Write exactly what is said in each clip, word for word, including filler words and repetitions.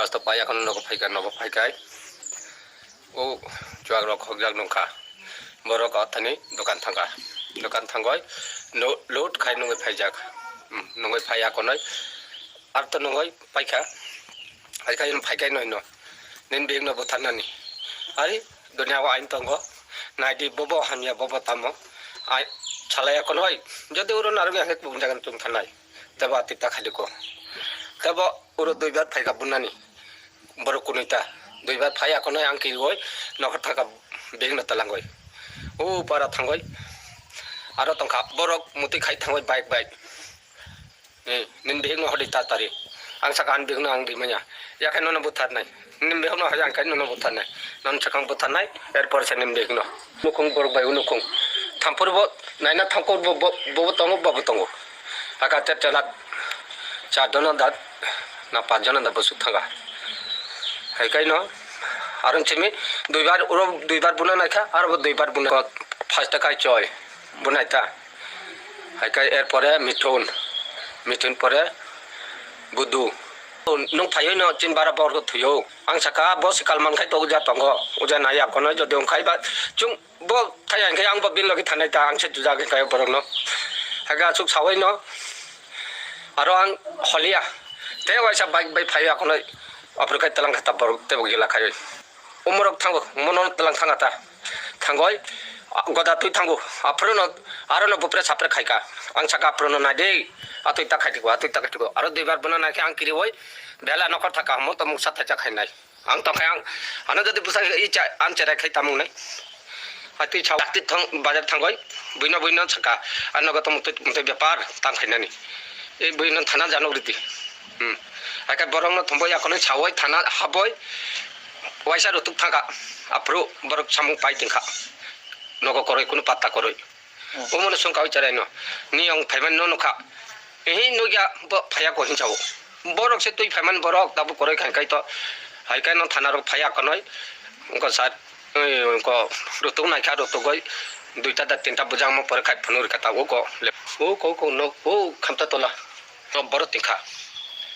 Hasta pai akhon nogo phaikha, nogo phaikhai. O chuak rok khokjak nungkha. Borok athani dokan thangkha. Dokan thangoi no-, load khai nungoi phaijak. Hmm, nungoi phai akhonoi. Arto nungoi paikha. Phaikhai no phaikhai no hino. Nini bihik no butharnani. Ari dunia o ain tongo. Naidi bobo hamya bobo tamo. Ai salai akhonoi. Jodi uro narwk ya hek bung jagan tung thanai. Tebo atwi ta khaliko. Tebo uro duibar phaikha bunani. Borok kunui ta. Duibar phai akhonoi ang kirigoi nokhor thangkha bihikno twlangoi. O para thangoi. Aro tongkha borok mutwi khai thangoi bike bai. Eh, nini bihikno hodi ta tari. Ang saka ani bihikno ang rimanya. Yakhai nono butharnai. Nini bihikno hai ang khai nono butharnai. Nono sakang butharnai. Erpor se nini bihikno. Nukhung borok bai nukhung. Thampur bo naina thangkur bo, bo, bo tongo, bo, bo tongo. Aka te tela char jona da na panch jona da bwswk thanga. Hai kai no aron chimi duibar uro duibar buna naikha aro bo duibar buna. First ta kai choi bunai ta. Hai kai er pore mithun, mithun pore budu. Nung phaiwi no chin bara borok thwiyo. Ang saka bo sikal mankhai to uja tongo. Uja nai akono jodi ongkhai ba chung Bo thai ang khe ang bo bini logi thanai ta ang se juja khe kaya borok no. Haga asuk sawai no. Aro ang holia. Te waisa bike bai phai akono aphuru kai talang khata borok te bo gila khai. Umorok thango mono talang thanga ta. Thangoi goda twi thango. Aphuru no aro no bupre sapre khaika. Ang saka aphuru no nai de. Atwi ta khai tiko, atwi ta khai tiko. Aro duibar bono nai khe ang kiriwoi. Bela nokor thaka mo to muksa thacha khai nai. Ang tongkha ang, ano jodi bwsa i cha, ang cherai khai tamung nai. Atwi chao, atwi thang, bazar thangoi, buino, buino saka, ano goto mutwi, mutwi bepar, tang khainani. E buino thana janok riti. Hmm. Aka borok no thombo yakono chawoi thana haboi, waisa rutuk thangka, aphuru borok samung pai tingkha. Nogo koroi, kunu patta koroi. Omono songkha oi cherai no. Ni ang phaimani no nukha. Ehi nukya bo phaiya ko hinsa o. Borok se twi phaimani borok tabuk koroi khan kai to. Hai kai no thana rok phaiya konoi. Ungko sat, ungko rutuk naikha rutuk goi. Duita da tinta bujang mo pore khai phunuk rikha ta uko. Uko uko no u khamta tola. Borok tingkha.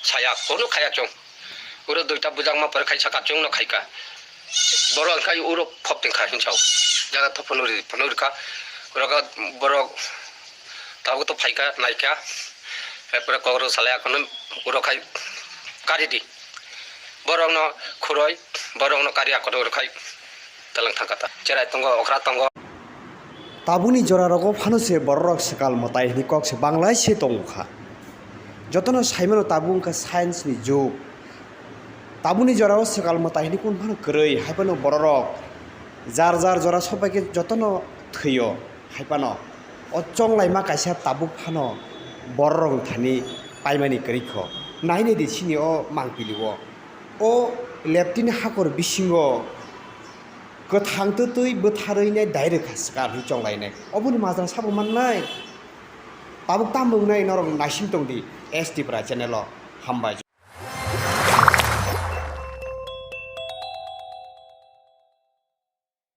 Saya kono khaya chong. Uro duita bujak ma pore khai saka chwngno khaika. Borok khai uro phop tingkha hinchao. Jaga to phunuri phunuri kha. Uro kha borok tabuk to phaika naikha. Hai pore kokro salai akono uro khai kari di. Borokno khuroi borokno kari akono uro khai talang thangkata. Cherai tongo okra tongo. Tabukni jorarogo phano se bororok swkal mwtai hwnwi kok se banglai se tongo kha. Jotono saimano tabuk wngkha science ni jug. Tabukni jorao swkal mwtai hwnwi kunu phano kwrwi, hai phano bororok jar jar jora sopai khe jotono thwio, hai phano o chonglaima kaisa tabuk phano bororok thani paimani kwrwi kho. Nai nai di chini o mangpili o, o leptini hakor bisingo kwthang twtwi bwtharwi nai direct kha swkal hwnwi chonglainai. Oboni majra sabo mannai? Tabuk tamo wngnai norok naising tong di S T Pra channel o. Hambai.